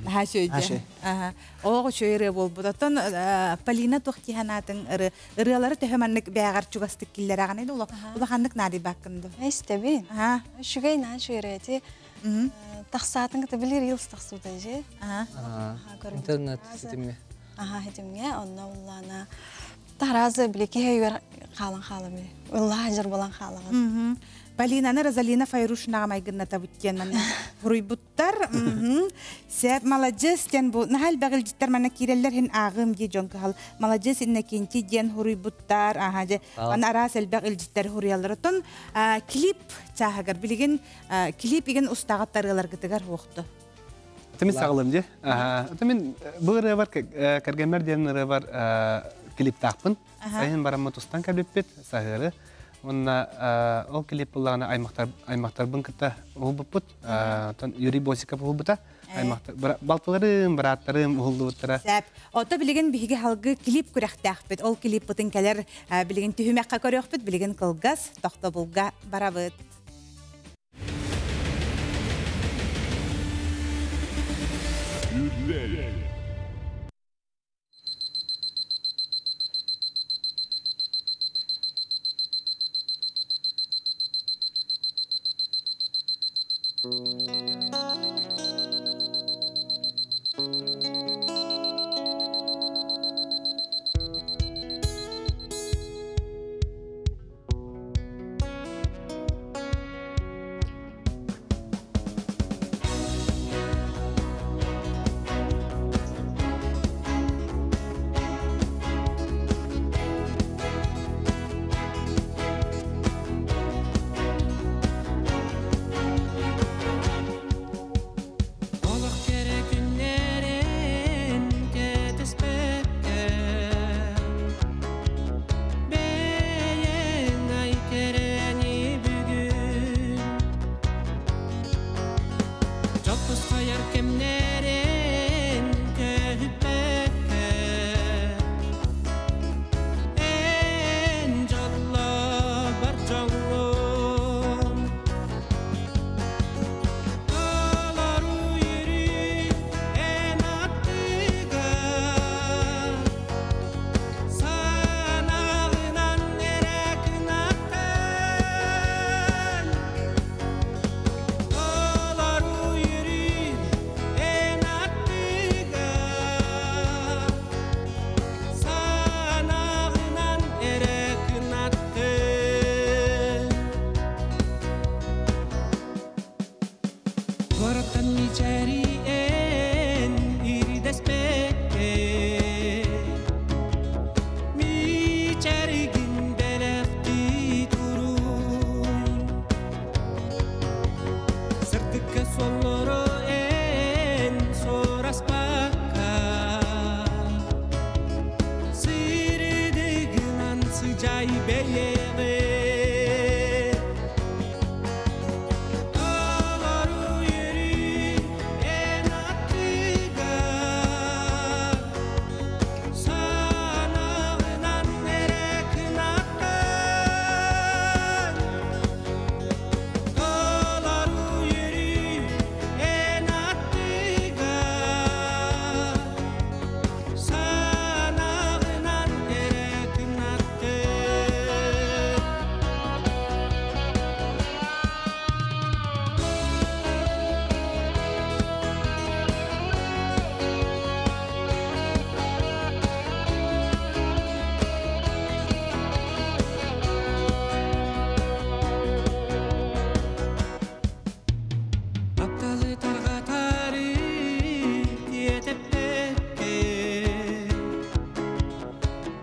Ха шөйдө. Аха. Ого шөйрө болбут. Оттон Полина тохтиханатын ырыалары төһө маннык бәгәр чугастык киллер аганы улы. Улаханнык нади баккынды. Эстеби. Шүгәй на шөйрәти. Тахсатын кыта билер йылс тахсута же. Интернет ситиме. Аха, хитимге онна уллана. Таразы билеке хәйгәр халан халами. Улла жыр болан халан. Полинаны Розалина Файрушнаға майгынна табыттен мана хуруйбуттар. Сәп маладжес тен бу нахал багылжыттар мана киреллер хин агым ди жон кахал. Маладжес иннекенти ден хуруйбуттар. Аха же ана арас элбэг илжиттер хуруялар. Отон клип чахагар билеген клип igen устагаттарылар гытыгар хоқты. Тымын сағылым де. Тымын бұл ыры бар, кәргемер ден ыры бар клип тақпын. Сайын барамы тустан кәблеппет, сағыры. Онна ол клип бұлағына аймақтар кыта ұғылбыппыт. Юрий Босиков ұғылбыта. Аймақтар, балталарым, бараттарым ұғылдыбыттара. Сәп. Ото билеген биһиги халгы клип күрәхтәхпит. Ол клип бутын кәлер билеген түһүмәккә көрөкпүт, билеген кылгас тохтобулга барабыт. Үрдэл. Мичэри эн ирдэспэккэ Мичэригин бэлэхтии туруй Сырдыкка суоллору эн суораспакка Сирдигинэн сыдьай бэйэҕэ Толору үөрүү эн аттыгар Санаҕынан эрэ кынаттан Толору үөрүү эн аттыгар Санаҕынан эрэ кынаттан. Тапталы тарҕатары тиэтэппэккэ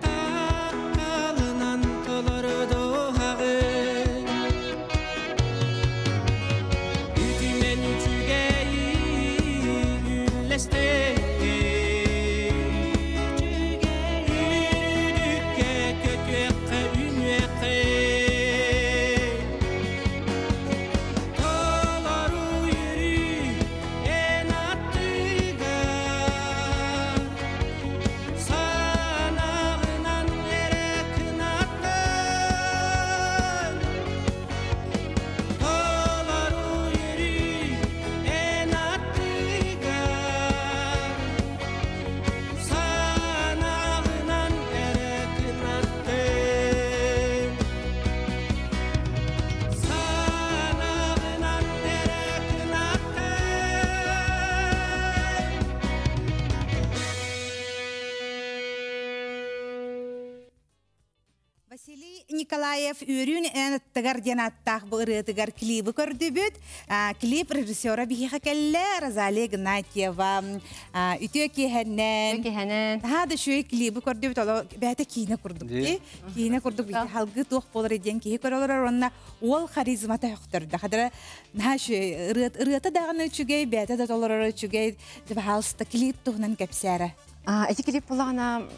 Тапталынан толору дууһаҕын Үтүмэн үчүгэйи үллэстэккэ Үрдүккэ көтүөххэ үнүөххэ Толору үөрүү эн аттыгар Санаҕынан эрэ кынаттан Толору үөрүү эн аттыгар Санаҕынан эрэ кынаттан Санаҕынан эрэ кынаттан. Василий Николаев үөрүүн эн аттыгар диэн ааттаах бу ырыатыгар клибы көрдүбүт. Клип режиссера биһиэхэ кэллэ Розалия Игнатьева. Үтүө киэһэннэн. Киэһэнэн. Наһаа да үчүгэй клибы көрдүбүт. Оло бэйэтэ киинэ курдук дии. Киинэ курдук биһи халгыы туох буолар диэн киһи көрө олорор уонна уол харизмата сөхтөрдө. Хадара наһаа үчүгэй ырыата даҕаны үчүгэй, бэйэтэ да толороро үчүгэй. Пожалуйста, клип туһунан кэпсээрэ. Эти клип булаҕына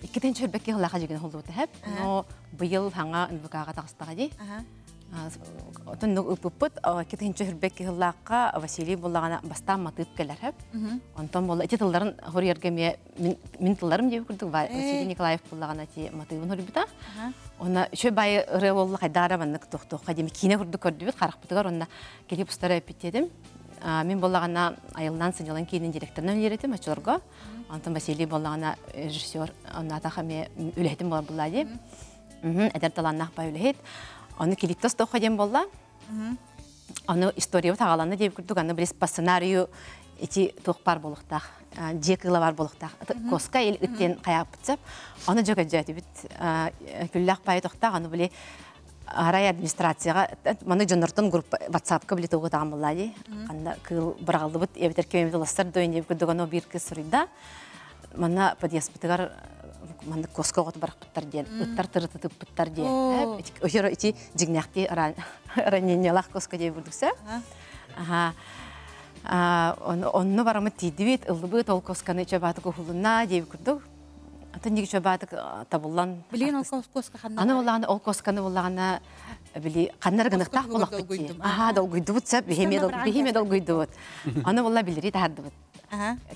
иккитин чөрбөккө хылаха дьигин холлубута хэп. Но быйыл хаҥа НВК-га таҕыстаҕа дии. Отон ыппыппыт иккитин чөрбөккө хыллаахха Василий булаҕына бастаан матыып кэлэр хэп. Онтон буолла ити тылларын хоруйарга эмиэ мин тылларым диэбит курдук Василий Николаев буллаҕына ти матыыбын хоруйбута. Онна үчүгэй баайы ырыа буолла хайдаара маннык тохтуохха диэми киинэ курдук көрдүбүт харахпытыгар онна клип устара эппиттиэтим. Мин буоллаҕына айыллаан сынньалаҥ киинин директорынан үлэлиир этим оччолорго. Онтон Василий буоллаҕына режиссер оннаатах эмиэ үлэһитим буолар буолла дии. Эдэр талааннаах бай үлэһит. Ону клиптос тоххо диэн буолла. Ону историябыт аҕаланна диэбит курдук, аны билис по сценарию ити туох баар буолуохтаах, дьиэ кыыла баар буолуохтаах. Коска ил ыт диэн хайааппыт сөп. Ону дьэ көрдөөтүбүт. Күллээх баайы тохтоох, аны били арай администрацияга маны дьоннортон группа ватсапка били тугу таҕан булла дии. Ханна кыыл быраҕыллыбыт эбэтэр ким уластар дойн диэбит курдук ону биир кыыс суруйда. Манна подъездпытыгар маннык коска оҕото барахпыттар диэн, ыттар тырытытыппыттар диэн. Өһөр ити дьиҥнээхтии ранениялаах коска диэбит курдук сөп. Аха. Онно барамыт тиийдибит, ыллыбыт, ол косканы чөбаатык уһулунна диэбит курдук. Атын диги чөбаатык табыллан. Билигин ол коска ханна? Аны буллаҕына, ол косканы буллаҕына били ханнар гыныктаах булахпыт дии. Аха, долгуйдубут сөп, биһиме долгуйдубут. Аны булла билири таһардыбыт.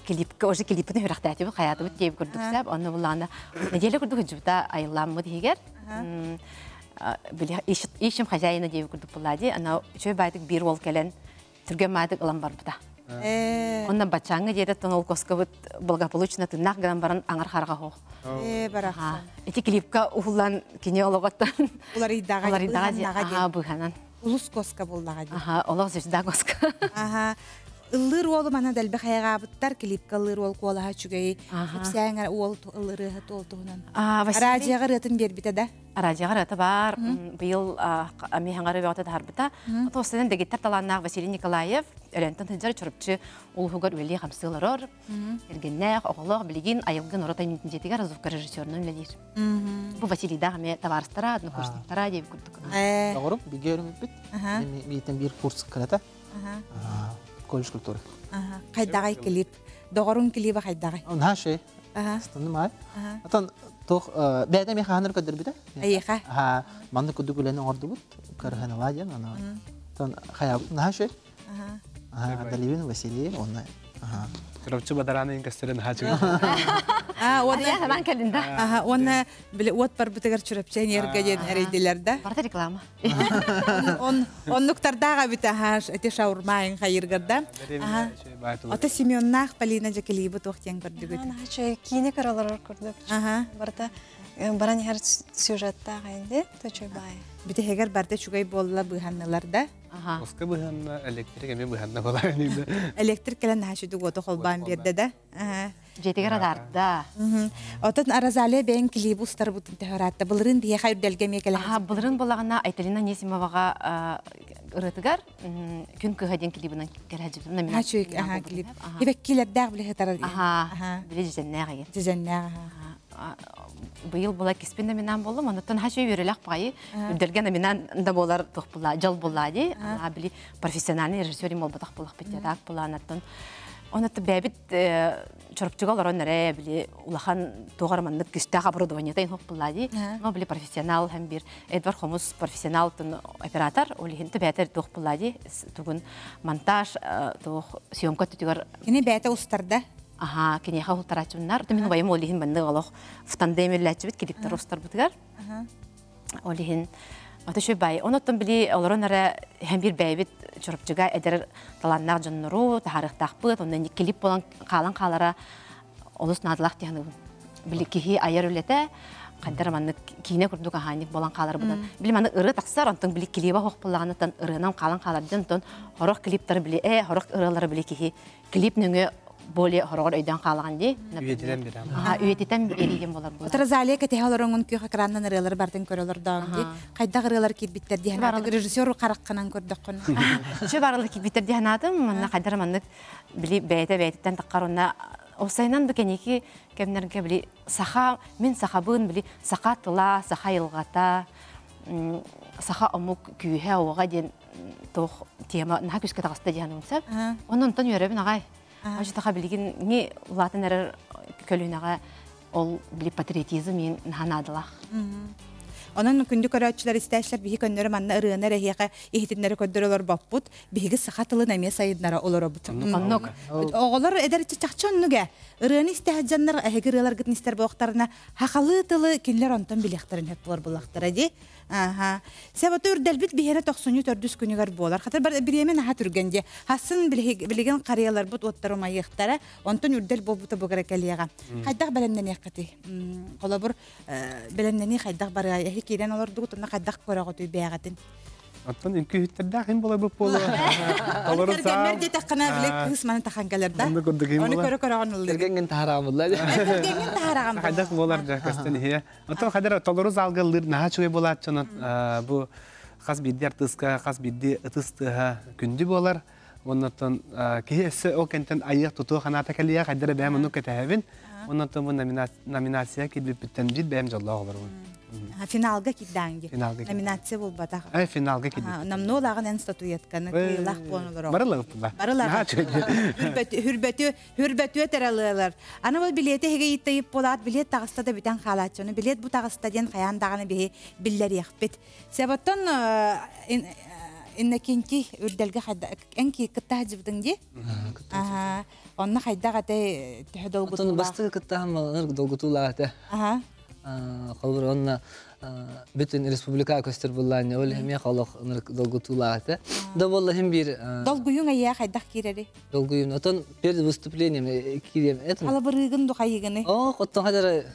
Клипке уже клиппин хүрәхтәтибит, хаятыбыт диэбит курдук сөп. Онно буллаҕына неделя курдук хүдьүбүтэ айылламмыт иһигэр. Били ищем хозяина диэбит курдук булла дии. Ана үчүгэй баайтык биир уол кэлэн түргэн маатык ылан барбыта. Онно баччааҥҥа диэри тон ол коскабыт благополучно тыыннаах гынан баран аҥар хараҕа хоох. Барахсан. Ити клипка уһуллан кини олоҕоттон уларыйдаҕа уларыйдаҕа быһанан. Улус коска буллаҕа дии. Аха, олох звезда коска. Аха. Ыллыыр уолу мана дэлби хайаҕаабыттар, клипка ыллыыр уол куолаһа үчүгэй. Кэпсээҥ уол ыллырыаһа туол туһунан. Радиоҕа ырыатын биэрбитэ да? Радиоҕа ырыата баар. Быйыл эмиэ хаҥары бөҕөтө таһарбыта. Тоостынан дэгиттэр талааннаах Василий Николаев. Өлөөнтөн сылдьар Чурапчы улууһугар үлэлии хамсыы олорор. Эргиннээх, оҕолоох билигин Айылгы норуот айымньытын дьиэтигэр звукорежиссерунан үлэлиир. Бу Василийдаах эмиэ табаарыстара, однокурсниктара диэбит курдук. Доҕорум, бигэ өрүмүппүт. Миитин биир курс кырата. Колледж культуры. Хайдаҕай клип? Доҕоруҥ клиба хайдаҕай? Наһаа шей. Станным аай. Отон туох бэйэтэ эмиэ хаһаныр көрдөрбүтэ. Эйиэхэ? Аха, маннык курдук үлэни оҥордубут. Көрөһөн диэн аны. Отон хайабыт наһаа шей. Даливин Василий уонна Чурапчы бадараанын көстөрөн хаачыгы. А, уонна хаман кэлин да. Аха, уонна били уот барбытыгар Чурапчы энерго диэн эрейдилер да. Барта реклама. Он оннуктардаах эбит аха, эти шаурмайын хайыргар да. Аха. Ото Семеннаах Полина Жакелиибы туох диэн көрдүгүт? Наһаа киинэ көрөлөр курдук. Аха. Барта баран иһэр сюжеттаах инди, точой бай. Бүтэһигэр барда үчүгэй буолла быыһаннылар да. Оска быһанна, электрик эми быһанна буолар. Электрик кэлэн наһаа сүдүк уоту холбоон биэрдэ да. Дьиэтигэр адарда. Отон Розалия бэйэҥ клиби устарбытын төһөраатта. Былырыын биһиэхэ үрдэлгэ эмиэ кэлэ Аха, былырыын буоллаҕына Айталина Анисимоваҕа ырыатыгар Күн кыһа диэн клибынан кэлэ Номинация. Аха, клип. Ибэккилэрдээх билэ сытар. Аха, били дьизэннээх еген. Дьизэннээх, аха. Быйыл була киспин номинант боллум, оннуттан хаша үөрэлэх баҕайы үрдэлгэ номинант да болар туох була, дьол була ди. Били профессиональный режиссер им болбатах булах бит так булаанаттан. Оннуттан бэбит Чурапчыга олорон эрэ били улахан туоҕар маннык күстээх оборудованиета инхох булла ди. Но били профессионал һәм бир Эдвард Хомус профессионал оператор, ол иһин бээтэр туох булла ди тугун монтаж туох съемка түтүгэр. Кини бээтэ устарда. Аха, киниэхэ ултарааччыбыннар. Мин убайым ол иһин маннык олох в тандем үллээччибит клиптер устарбытыгар. Ол иһин Ата шөй бай. Онуттан били олорон эрэ һәм бир бэйбит Чурапчыга эдэр талааннаах дьоннору таһаарыахтаахпыт, онно клип болан хаалан хаалара олус наадалаах диһаныбын. Били киһи айар үлэтэ хайдар маннык киинэ курдук аһаанньык болан хааларбытын. Били маны ырыа тахсар, онтон били клиба хоох буллаҕынаттан ырыанан хаалан хаалар дьон, онтон хорох клиптары били хорох ырыалары били киһи клип нөҥүө более хороҕор өйдөөн хаалаҕын дии. Үйэтитэн берем. Аха, үйэтитэн бериген болар буолар. Розалия кэтэһэ олороҥун күөх экраннан ырыалары бартын көрө олордоон ди. Хайдах ырыалар киирбиттэр дии санаатык режиссер хараххынан көрдөххүн. Үчү барылы киирбиттэр дии санаатым. Манна хайдар маннык били бэйэтэ бэйэтиттэн таххар онна осайынан бу кэники кэмнэргэ били саха мин сахабын били саха тыла, саха айылҕата, саха омук күүһэ уоҕа диэн туох тема наһаа күүскэ таҕыста диэн сөп. Онон онтон үөрэбин аҕай. Ачытаха билигин ни улаатан эрэр көлүнэҕэ ол били патриотизм иин наһаа наадалаах. Онон күндү көрөөччүлэр истээччилэр биһи көннөрү манна ырыаны эрэһиэхэ иһитиннэри көрдөрө олорбоппут. Биһиги саха тылын эмиэ сайыннара олоробут. Оннук. Оҕолор эдэр чахчы оннук ээ. Ырыаны истэ сылдьаннар эһиги ырыаларгытын истэр буолуохтарына хахалыы тылы кинилэр онтон билиэхтэрин сөп буолар буллахтара дии. Аха. Себото үрдэлбит биһиэнэ тохсунньу төрдүс күнүгэр буолар. Хатыр бар бириэмэ наһаа түргэн дии. Хасын билигин харыйаларбыт уоттар умайыахтара. Онтон үрдэл буолбута бугара кэлиэҕэ. Хайдах бэлэмнэниэххитий? Холобур, бэлэмнэнии хайдах барыай? Эһи киирэн олордугут, онно хайдах көрөҕүтүй бэйэҕитин? Оттон үҥкүүһүттэрдээх им болар буолуо. Толору Кэргэммэр диэтэххинэ, били кыыс маны тахан кэлэр да. Онну курдук им Оны көрө көрөҕүн ыллыгын. Кэргэҥҥин таһараҕын Кэргэҥҥин таһараҕын. Хайдах буолар да көстөн иһиэ. Оттон хайдар толору залга ыллыыр наһаа үчүгэй буолааччы бу хас биирдии артыыска, хас биирдии ытыс тыаһа күндү буолар. Оннуттан киһи өссө ол кэнтэн айыах тутуох ханаата кэлиэ хайдара бэйэм оннук кэтэһэбин. Оннуттан бу номинация киирбиппиттэн биир бэйэм дьоллоох олоробун. Финалга киирдэҥ Финалга Номинация буолбатах. Ай финалга киирдим. Намнуолааҕын эн статуэтканы кыылах буон олороо. Барылаҕыппыла. Барылаҕы. Хүрбөтү хүрбөтүө тэралыалар. Аны ол билиэти эһиги ыйыттайып буолаат билиэт таҕыста да бүтэн хаалааччы. Ону билиэт бу таҕыста диэн хайаан даҕаны биһи биллэриэхпит. Себоттон Иннокентий үрдэлгэ хайда эн кытта сылдьыбытыҥ дии? Аха. Онно хайдах этэй төһө долгутуулаах? Бастакы кыттаһым долгутуулаах этэ. Аха. Холобур онно бүтүн республика көстөр буллаанньа ол эмиэ холох долгутуулаах этэ. Да буолла хим биир Долгуйуҥ эйиэ хайдах киирэри? Долгуйум. Отон перед выступлением киириэм этим. Халабырыыгын духайыгыны? О, оттон хадары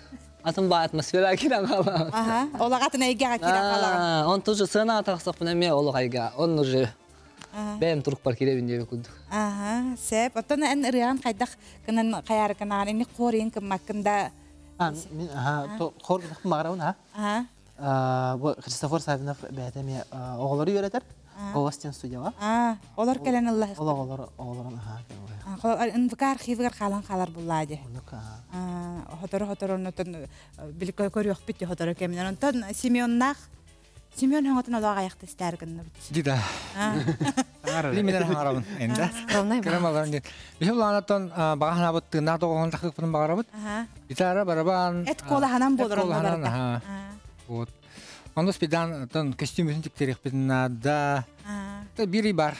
атын ба атмосфера кирен хаалаҕын. Аха, олох атын эйгэҕэ кирен хаалаҕын. Он тоже сценаҕа тахсахпына эмиэ олох айга. Он уже бэйэм турукпар кирэбин диэбит курдук. Аха, сеп. Оттон эн ырыаҕын хайдах гынан хайаары гынаҕын инник хор иин кыммаккын да Мин хор маҕарабын, а? Бу Христофор Савинов бэйэтэ эмиэ оҕолору үөрэтэр. Голос диэн студияға. Олар кэлэн ылла. Ол оҕолор оҕолорун аха кэлэн. НВК архивыгар хаалан хаалар буллаа дии. Хотору хотору оннотон били көрүөхпүт дии хотору кэминэн. Онтон Семеннаах Семен хоҥотун олоҕ аяқты истээр гынныбыт. Дида. Лиминер хаңарабын энда. Кырам аларын дин. Биһи улаанаттан бағаһанабыт тыыннаах доҕоһун тахыппытын бағарабыт. Гитара барабан. Эт куолаһанан буолар онно барда. Вот. Онно спидан тон костюмүсүн тиктерихпитин наада. Та бири бар.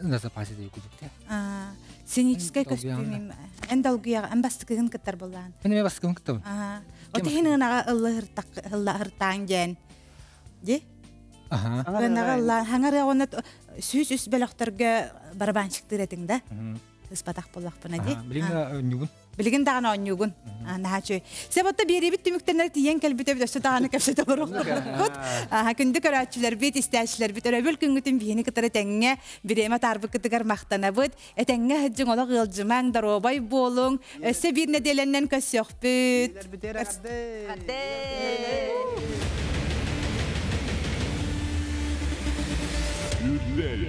На запасе дейт күдүктэ. Сценическай костюм эн долгуяга эн бастыкыгын кыттар боллаан. Мен эме бастыкын кыттабын. Отихин ынаға ыллыһыртаан диэн. Ди? Ынаға ылла хаңар оҕонот сүүс үс бөлөхтөргө барабанчыктыр этиң да. Ыспатах боллахпына ди. Билигин оонньугун. Билигин даҕаны оонньуугун. Наһаа үчүгэй. Себотто биэриибит түмүктэнэр тиийэн кэлбит эбит өссө даҕаны кэпсэтэ олоруохпут. Күндү көрөөччүлэрбит, истээччилэрбит өрөбүл күҥҥүтүн биһини кытары тэҥҥэ бириэмэ атаарбыккытыгар махтанабыт. Этэҥҥэ сылдьыҥ, олох ыалдьымаҥ, доруобай буолуҥ. Өссө биир нэдиэлэннэн көрсүөхпүт. Эҕэрдэ!